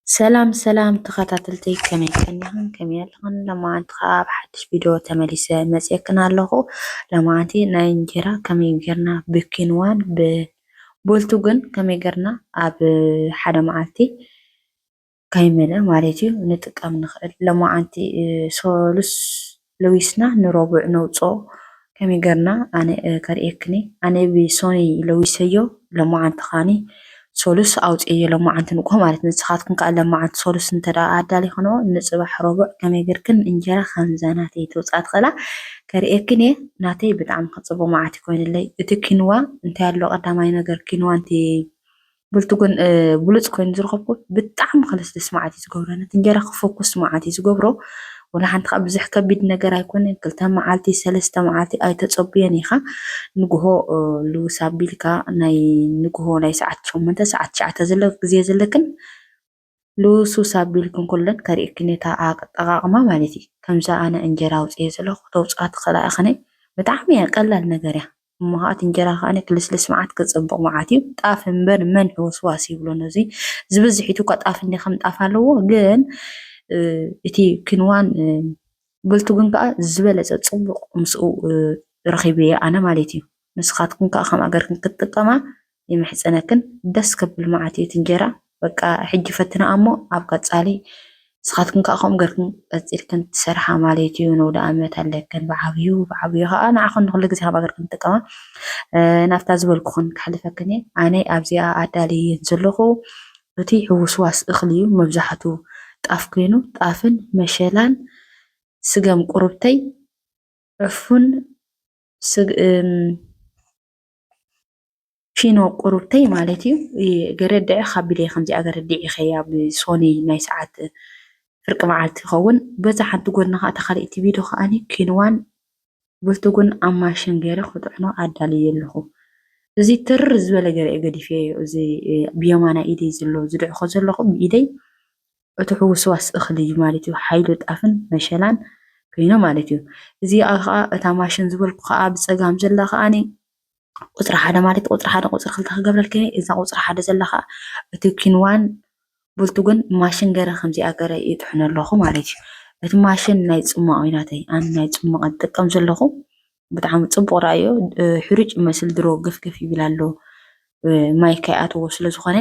ሰላም ሰላም ተኸታተልተይ፣ ከመይ ቀኒኽን ከመይ ኣለኽን? ለማዓንቲ ኸዓ ኣብ ሓድሽ ቪድዮ ተመሊሰ መፅየክን ኣለኹ። ለማዓንቲ ናይ እንጀራ ከመይ ጌርና ብኪንዋን ብቡልቱግን ከመይ ጌርና ኣብ ሓደ መዓልቲ ከይመልእ ማለት እዩ ንጥቀም ንኽእል። ለማዓንቲ ሶሉስ ለዊስና ንረቡዕ ነውፅኦ። ከመይ ጌርና ኣነ ከርእየክኒ። ኣነ ብሶኒ ለዊሰዮ፣ ለማዓንቲ ኸዓኒ ሶሉስ ኣውፅኤዮ፣ ለማዓንቲ ንግሆ ማለት። ንስኻትኩም ከዓ ለማዓንቲ ሶሉስ እንተ ደኣ ኣዳሊኽንኦ ንፅባሕ ረቡዕ ከመይ ጌርክን እንጀራ ከምዛ ናተይ ተውፅኣ ትኽእላ ከርእየክን እየ። ናተይ ብጣዕሚ ክፅቡቕ መዓት ኮይንለይ። እቲ ኪንዋ እንታይ ኣሎ ቀዳማይ ነገር ኪንዋ እንቲ ብልትጉን ብሉፅ ኮይኑ ዝረኸብኩ ብጣዕሚ ክልስልስ መዓት እዩ ዝገብሮ። ነቲ እንጀራ ክፈኩስ መዓት እዩ ዝገብሮ። ወላ ሓንቲ ከዓ ብዙሕ ከቢድ ነገር ኣይኮነን። ክልተ መዓልቲ ሰለስተ መዓልቲ ኣይተፀብዮን ኢኻ። ንግሆ ልውስ ኣቢልካ ናይ ንግሆ ናይ ሰዓት ሸሞንተ ሰዓት ትሽዓተ ዘሎ ግዜ ዘለክን ልውስውስ ኣቢልክን ኩለን ከርእየክን እየ እታ ኣጠቓቕማ ማለት እዩ። ከምዛ ኣነ እንጀራ ኣውፅኤ ዘለኹ ተውፅኣ ትኽእላ ኢኽን። ብጣዕሚ እያ ቀላል ነገር እያ። እሞ ከዓ እቲ እንጀራ ከዓ ክልስልስ መዓት ክፅብቕ መዓት እዩ። ጣፍ እምበር መን ሕውስዋስ ይብሎ ነዚ። ዝበዝሒቱ እኳ ጣፍ እንደ ከም ጣፍ ኣለዎ፣ ግን እቲ ክንዋን ብልቱ ግን ከዓ ዝበለፀ ፅቡቕ ምስኡ ረኺበዮ ኣነ ማለት እዩ። ንስኻትኩም ከዓ ከምኣ ገርክን ክትጥቀማ ይምሕፀነክን። ደስ ከብል መዓት እዩ እቲ እንጀራ። በቃ ሕጂ ፈትና እሞ ኣብ ቀፃሊ ንስኻትኩም ከዓ ከምኡ ገርክን ቀፂልክን ትሰርሓ ማለት እዩ። ንውደ ኣመት ኣለክን ብዓብዩ ብዓብዩ ከዓ ንዓኹን ንኩሉ ግዜ ከምኣ ገርክን ትጥቀማ። ናብታ ዝበልኩኽን ክሕልፈክን እየ። ኣነ ኣብዚኣ ኣዳልየን ዘለኹ እቲ ሕውስዋስ እኽሊ እዩ። መብዛሕቱ ጣፍ ኮይኑ ጣፍን መሸላን ስገም ቁሩብተይ ዕፉን ፊኖ ቁሩብተይ ማለት እዩ። ገረድዒ ካቢለ ከምዚኣ ገረድዒ ከያ ብሶኒ ናይ ሰዓት ፍርቂ መዓልቲ ይኸውን። በዛ ሓንቲ ጎድና ከዓ እታ ካልኣይቲ ቪድዮ ከዓኒ ኪንዋን ብልትጉን ኣብ ማሽን ገይረ ክጥሕኖ ኣዳልየ ኣለኹ። እዚ ትር ዝበለ ገለ ገዲፈዮ፣ እዚ ብየማና ኢደይ ዘሎ ዝድዕኾ ዘለኹ ብኢደይ እቲ ሕውስዋስ እኽሊ እዩ ማለት እዩ። ሓይሉ ጣፍን መሸላን ኮይኖ ማለት እዩ። እዚኣ ከዓ እታ ማሽን ዝበልኩ ከዓ ብፀጋም ዘላ ከዓኒ ቁፅሪ ሓደ ማለት ቁፅሪ ሓደ ቁፅሪ ክልተ ክገብረልኪ እየ። እዛ ቁፅሪ ሓደ ዘላ ከዓ እቲ ኪንዋን ብልትጉን ማሽን ገረ ከምዚኣ ገረ ይጥሕኖ ኣለኹ ማለት እዩ። እቲ ማሽን ናይ ፅሟቕ እዩ ናተይ። ኣነ ናይ ፅሟቕ ዝጥቀም ዘለኹ። ብጣዕሚ ፅቡቕ ራእዮ። ሕሩጭ ይመስል ድሮ ገፍገፍ ይብል ኣሎ። ማይ ከይኣተዎ ስለ ዝኾነ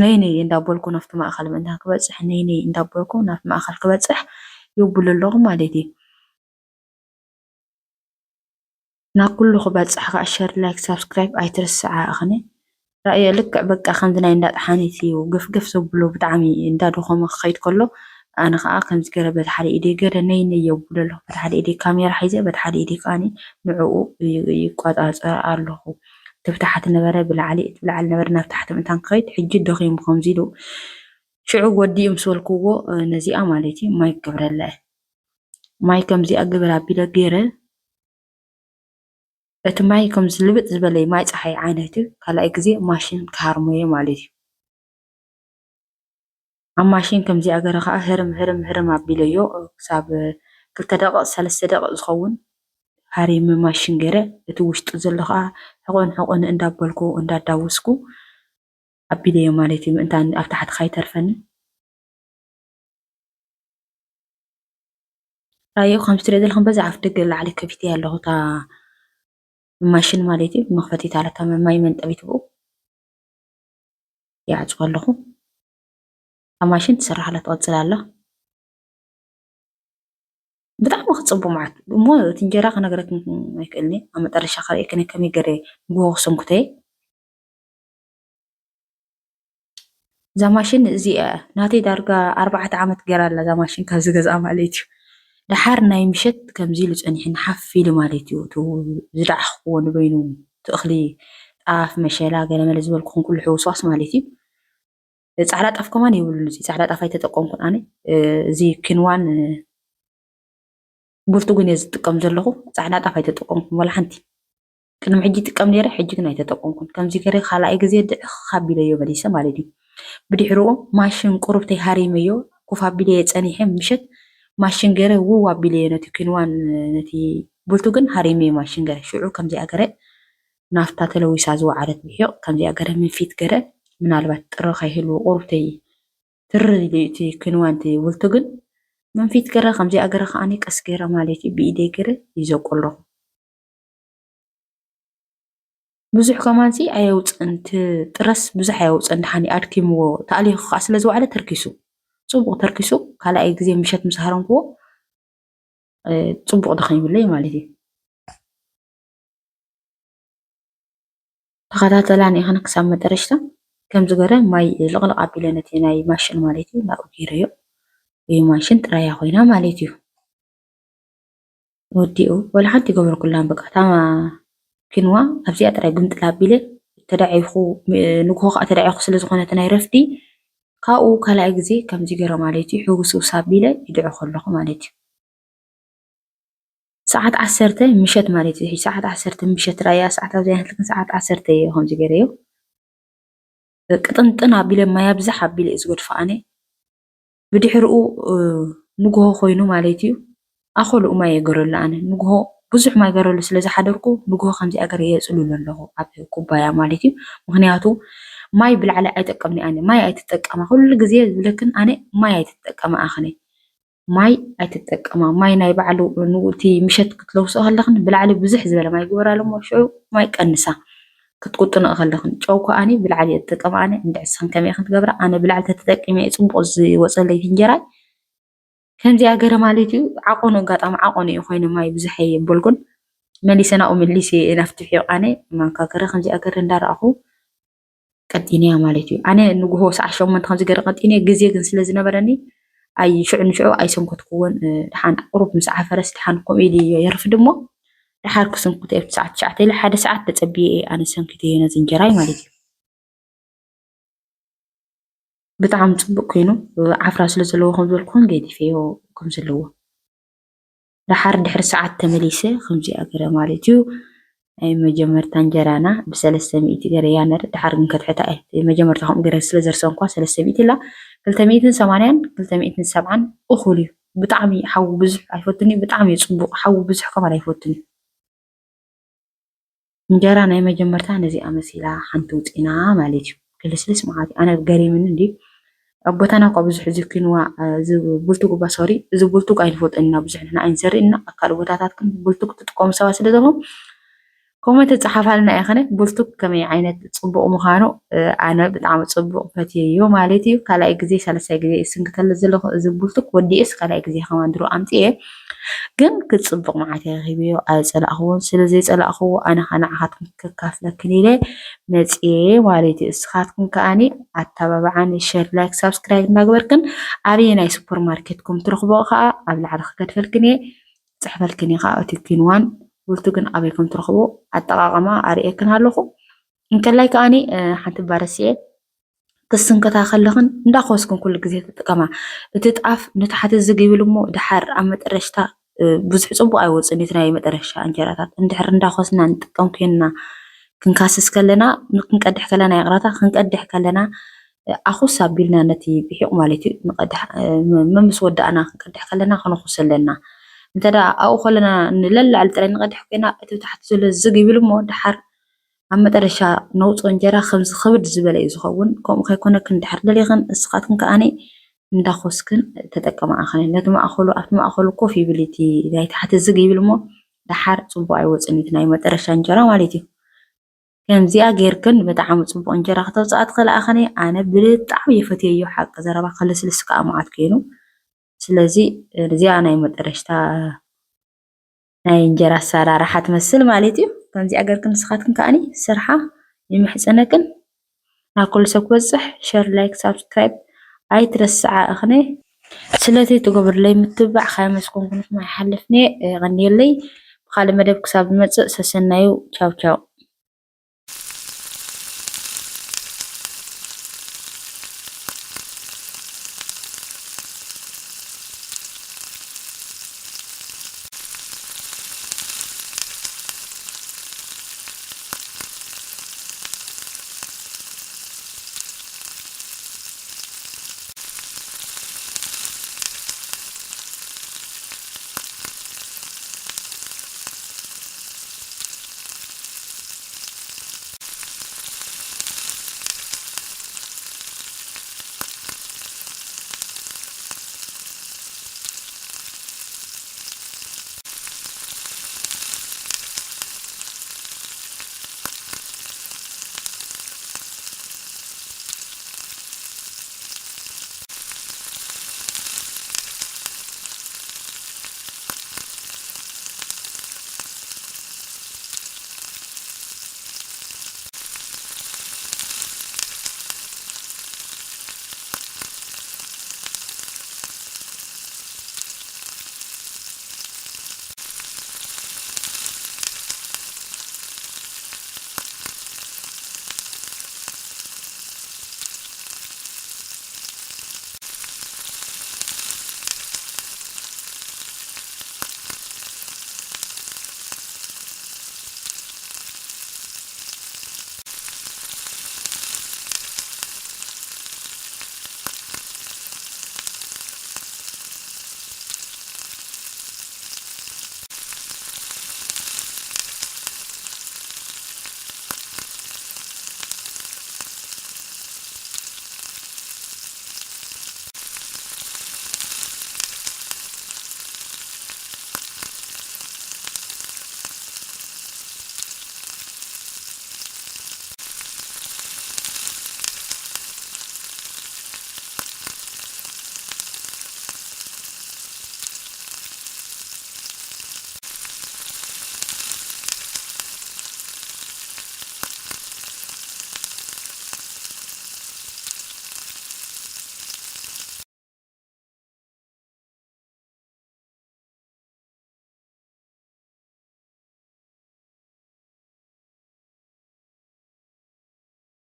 ነይ ነይ እንዳበልኩ ናብቲ ማእኸል ምእንታን ክበፅሕ ነይ ነይ እንዳበልኩ ናብቲ ማእኸል ክበፅሕ የብሉ ኣለኹ ማለት እዩ። ናብ ኩሉ ክበፅሕ ከዓ ሸር ላይክ ሳብስክራይብ ኣይትርስዓ እኽኒ። ራእዮ ልክዕ በቃ ከምዚ ናይ እንዳ ጠሓኒት እዩ ገፍገፍ ዘብሎ ብጣዕሚ እንዳደኸመ ክኸይድ ከሎ ኣነ ከዓ ከምዚ ገረ በቲ ሓደ ኢደይ ገረ ነይ ነይ የብሎ ኣለኹ። በቲ ሓደ ኢደይ ካሜራ ሒዘ በቲ ሓደ ኢደይ ከዓ ንዕኡ ይቆፃፀር ኣለኹ። ትብታሕቲ ነበረ ብላዕሊ እቲ ብላዕሊ ነበረ ናብ ታሕቲ ምእንታን ክኸይድ ሕጂ ደኺሙ ከምዚ ኢሉ ሽዑ ወዲኡ ምስ በልክዎ ነዚኣ ማለት እዩ ማይ ክገብረላ እየ። ማይ ከምዚኣ ግብር ኣቢለ ገይረ እቲ ማይ ከምዚ ልብጥ ዝበለ ማይ ፀሓይ ዓይነት እዩ። ካልኣይ ግዜ ማሽን ክሃርሞ እየ ማለት እዩ። ኣብ ማሽን ከምዚኣ ገረ ከዓ ህርም ህርም ህርም ኣቢለዮ ክሳብ ክልተ ደቂቕ ሰለስተ ደቂቕ ዝኸውን ሃሪመ ማሽን ገይረ እቲ ውሽጡ ዘሎ ከዓ ሕቆን ሕቆን እንዳበልኩ እንዳዳወስኩ ኣቢለዮ ማለት እዩ። ምእንታን ኣብ ታሕቲ ካይተርፈኒ። ራእዮ ከም ትሪኦ ዘለኹም በዚ ኣፍ ደገ ላዕሊ ከፊተ ኣለኹ እታ ማሽን ማለት እዩ። መኽፈቲት ኣለታ ማይ መንጠቢት ብኡ ይዓፅዎ ኣለኹ። እታ ማሽን ትስራሕ ኣላ ትቐፅል ኣላ። ብጣዕሚ ክፅቡ መዓት እሞ እቲ እንጀራ ክነግረክን ኣይክእልኒ ኣብ መጠረሻ ከርእየክን ከመይ ገረ ንግሆ ክሰንኩተየ። እዛ ማሽን እዚኣ ናተይ ዳርጋ ኣርባዕተ ዓመት ገይራ ኣላ እዛ ማሽን ካብ ዝገዝኣ ማለት እዩ። ደሓር ናይ ምሸት ከምዚ ኢሉ ፀኒሕኒ ሓፍ ኢሉ ማለት እዩ። እቲ ዝደዓኽዎ ንበይኑ እቲ እኽሊ ጣፍ መሸላ ገለመለ ዝበልኩኹም ኩሉ ሕውስዋስ ማለት እዩ። ፃዕዳ ጣፍ ከማን የብሉን። እዚ ፃዕዳ ጣፍ ኣይተጠቀምኩን ኣነ። እዚ ኪንዋን ብልትጉን እየ ዝጥቀም ዘለኹ። ፃዕዳ ጣፍ ኣይተጠቀምኩን ዋላ ሓንቲ። ቅድሚ ሕጂ ይጥቀም ነይረ፣ ሕጂ ግን ኣይተጠቀምኩን። ከምዚ ገይረ ካልኣይ ግዜ ድዕኽ ኣቢለዮ መሊሰ ማለት እዩ። ብድሕሪኡ ማሽን ቁሩብተይ ሃሪመዮ ኮፍ ኣቢለየ ፀኒሐ ምሸት ማሽን ገይረ ውው ኣቢለዮ ነቲ ኪንዋን ነቲ ብልትጉን ሃሪመዮ ማሽን ገይረ ሽዑ ከምዚኣ ገይረ ናፍታ ተለዊሳ ዝወዓለት ብሒቕ ከምዚኣ ገይረ ምንፊት ገይረ ምናልባት ጥረ ከይህልዎ ቁሩብተይ ትር ኢሉ እቲ ክንዋን እቲ ውልቱ ግን መንፊት ገረ ከምዚኣ ገረ ከዓኒ ቀስ ገረ ማለት እዩ ብኢደይ ገረ ይዘቁ ኣለኹ። ብዙሕ ከማንሲ ኣየውፅእን፣ እቲ ጥረስ ብዙሕ ኣየውፅእን። ደሓን ኣድኪምዎ ተኣሊኹ ከዓ ስለ ዝዋዕለ ተርኪሱ፣ ፅቡቕ ተርኪሱ። ካልኣይ ግዜ ምሸት ምስ ሃረምክዎ እ፣ ፅቡቕ ደኺምለይ ማለት እዩ። ተኸታተላኒ ኢኸን ክሳብ መጠረሽታ። ከምዚ ገረ ማይ ልቕልቕ ኣቢለ ነቲ ናይ ማሽን ማለት እዩ ናብኡ ገይረዮ። ወይ ማሽን ጥራያ ኮይና ማለት እዩ። ወዲኡ ወላ ሓንቲ ይገበርኩላን በቃ። እታ ኪንዋ ኣብዚኣ ጥራይ ግምጥል ኣቢለ ተዳዒኹ፣ ም-፣ ንግሆ ከዓ ተዳዒኹ ስለ ዝኾነ እቲ ናይ ረፍዲ ካብኡ ካልኣይ ግዜ ከምዚ ገረ ማለት እዩ ሕውስውስ ኣቢለ ይድዕኹ ኣለኹ ማለት እዩ። ሰዓት ዓሰርተ ምሸት ማለት እዩ። ሰዓት ዓሰርተ ምሸት ራያ ሰዓት ኣብዚ ኣይነትልክን ሰዓት ዓሰርተ እየ ከምዚ ገይረዮ። ቅጥንጥን ኣቢለ ማይ ኣብዛሕ ኣቢለ እየ ዝገድፎ ኣነ። ብድሕርኡ፣ እ፣ ንግሆ ኮይኑ ማለት እዩ። ኣኸልኡ ማይ የገረሉ ኣነ። ንግሆ ብዙሕ ማይ ገረሉ ስለ ዝሓደርኩ ንግሆ ከምዚ ኣገር የጽልሉ ኣለኹ ኣብ ኩባያ ማለት እዩ። ምኽንያቱ ማይ ብላዕሊ ኣይጠቀምን ኣነ። ማይ ኣይትጠቀማ። ኩሉ ግዜ ዝብለክን ኣነ ማይ ኣይትጠቀማ ኣኽነ። ማይ ኣይትጠቀማ። ማይ ናይ ባዕሉ ን-፣ እቲ ምሸት ክትለውስኦ ከለኽን ብላዕሊ ብዙሕ ዝበለ ማይ ግበራሉ እሞ ሽዑ ማይ ቀንሳ። ክትቁጥንኦ ከለኽን ጨው ከኣኒ ብላዕሊ እየ ዝጥቀም ኣነ። እንድዒ ንስኽን ከመይ ኢኽን ትገብራ? ኣነ ብላዕሊ ተተጠቂመ እየ ጽቡቕ ዝወጸለይ እንጀራይ። ከምዚኣ ገረ ማለት እዩ። ዓቆኑ ኣጋጣሚ ዓቆኑ እዩ ኮይኑ ማይ ብዙሕ የየበልኩን። መሊሰ ናብኡ መሊሰ እየ ናፍትሑ ኣነ። ማንካ ገረ ከምዚኣ ገረ እንዳረኣኹ ቀጢነያ ማለት እዩ። ኣነ ንግሆ ሰዓት ሸሞንተ ከምዚ ገይረ ቀጢነ፣ ግዜ ግን ስለ ዝነበረኒ ኣይ-፣ ሽዑ ንሽዑ ኣይሰንከትኩዎን። እ፣ ደሓን ቁሩብ ምስ ዓፈረስ ደሓን ከምኡ ኢሉ የርፍድ እሞ፣ ደሓር ክስንኩት እየ። ሰዓት ትሽዓተ ኢለ ሓደ ሰዓት ተጸብየ እየ ኣነ ሰንኪተዮ ነዚ እንጀራይ ማለት እዩ። ብጣዕሚ ጽቡቕ ኮይኑ፣ እ፣ ዓፍራ ስለ ዘለዎ ከም ዝበልኩኹም ገዲፈዮ ከም ዘለዎ። ደሓር ድሕሪ ሰዓት ተመሊሰ ከምዚኣ ገረ ማለት እዩ። ናይ መጀመርታ እንጀራና ብሰለስተ ሚእቲ ገረያ ነረ፣ ደሓር ግን ከትሕታ እየ። መጀመርታ ከምኡ ገረ ስለ ዘርሰንኳ ሰለስተ ሚእቲ ኢላ፣ ክልተ ሚእትን ሰማንያን ክልተ ሚእትን ሰብዓን እኹል እዩ። ብጣዕሚ ሓዊ ብዙሕ ኣይፈቱን እዩ፣ ብጣዕሚ እዩ ጽቡቕ። ሓዊ ብዙሕ ከማን ኣይፈቱን እዩ። እንጀራ ናይ መጀመርታ ነዚኣ መሲላ ሓንቲ ውፂና ማለት እዩ። ክልስልስ መዓት እዩ። ኣነ ገሪምኒ እንዲ ኣብ ቦታና እኳ ብዙሕ እዚ ኪንዋ፣ እ፣ እዚ ቡልቱግ እባ፣ ሶሪ፣ እዚ ቡልቱግ ኣይንፈልጦን ኢና ብዙሕ ንሕና ኣይንዘርእ ኢና። ኣብ ካልእ ቦታታት ግን ቡልቱግ ትጥቀሙ ሰባት ስለ ዘለኹም ኮመንት ጸሓፋልና ኢኽነ። ቡልቱግ ከመይ ዓይነት ጽቡቕ ምዃኑ፣ እ፣ ኣነ ብጣዕሚ ጽቡቕ ፈትየዮ ማለት እዩ። ካልኣይ ግዜ፣ ሳልሳይ ግዜ ይስንክተሉ ዘለኹ እዚ ቡልቱግ ወዲኤስ ካልኣይ ግዜ ከማን ድሮ ኣምጽኤ። ግን ክጽብቕ መዓት እየ ረኺበዮ፣ ኣይጸላእኽዎን። ስለ ዘይጸላእኽዎ ኣነ ኸኣ ንዓኻትኩም ከካፍለክን ኢለ መጽየ ማለት እዩ። እስኻትኩም ከኣኒ ኣተባብዓኒ፣ ሸር፣ ላይክ፣ ሳብስክራይብ እንዳግበርክን ኣበየናይ ሱፐር ማርኬት ከም ትረኽቦ ኸኣ ኣብ ላዕሊ ክገድፈልክን እየ፣ ጽሕፈልክን እየ ኸኣ። እቲ ኪንዋን ቡልቱግን ኣበይ ከም ትረኽቦ ኣጠቓቕማ ኣርእየክን ኣለኹ። እንከላይ ከኣኒ፣ እ፣ ሓንቲ ባረስየ ክስንከታ ከለኽን እንዳኾስክን ኩሉ ግዜ ትጥቀማ። እቲ ጣፍ ንታሕቲ ዝግ ይብል እሞ ድሓር ኣብ መጠረሽታ፣ እ፣ ብዙሕ ጽቡቕ ኣይወጽእን እዩ። እቲ ናይ መጠረሻ እንጀራታት እንድሕር እንዳኾስና ንጥቀም ኮይንና ክንካስስ ከለና፣ ክንቀድሕ ከለና፣ ይቕረታ፣ ክንቀድሕ ከለና፣ እ፣ ኣኹስ ኣቢልና ነቲ ብሒቕ ማለት እዩ ንቐድሕ፣ እ፣ መ-፣ መምስ ወዳእና ክንቀድሕ ከለና ክነኹስ ኣለና። እንተ ደኣ ኣብኡ ከለና ንለላዕሊ ጥራይ ንቐድሕ ኮይና እቲ ታሕቲ ዘሎ ዝግ ይብል እሞ ድሓር ኣብ መጠረሻ ነውፅኦ እንጀራ ከምዚ ክብድ ዝበለ እዩ ዝኸውን። ከምኡ ከይኮነክን እንድሕር ደሊኽን እስኻትክን ከኣኒ እንዳኾስክን ተጠቀማ ኣኽኒ። ነቲ ማእኸሉ፣ ኣብቲ ማእኸሉ ኮፍ ይብል እቲ ናይ ታሕቲ ዝግ ይብል እሞ ደሓር ፅቡቕ ኣይወፅን እዩ እቲ ናይ መጠረሻ እንጀራ ማለት እዩ። ከምዚኣ ጌርክን ብጣዕሚ ፅቡቕ እንጀራ ክተውፅኣ ትኽእላ ኣኽኒ። ኣነ ብጣዕሚ እየ ፈትየዮ ሓቂ ዘረባ ክልስልስ ከዓ መዓት ኮይኑ። ስለዚ እዚኣ ናይ መጠረሽታ ናይ እንጀራ ኣሰራርሓ ትመስል ማለት እዩ። ከምዚኣ ገርክን ንስኻትክን ከኣኒ ስርሓ ይምሕጸነክን። ናብ ኩሉ ሰብ ክበጽሕ ሸር፣ ላይክ፣ ሳብስክራይብ ኣይትረስዓ እኽነ። ስለቲ ትገብርለይ ምትብባዕ ከየመስገንኩንኩም ኣይሓልፍን'የ። የቐንየለይ። ብኻልእ መደብ ክሳብ ዝመጽእ ሰሰናዩ። ቻው ቻው።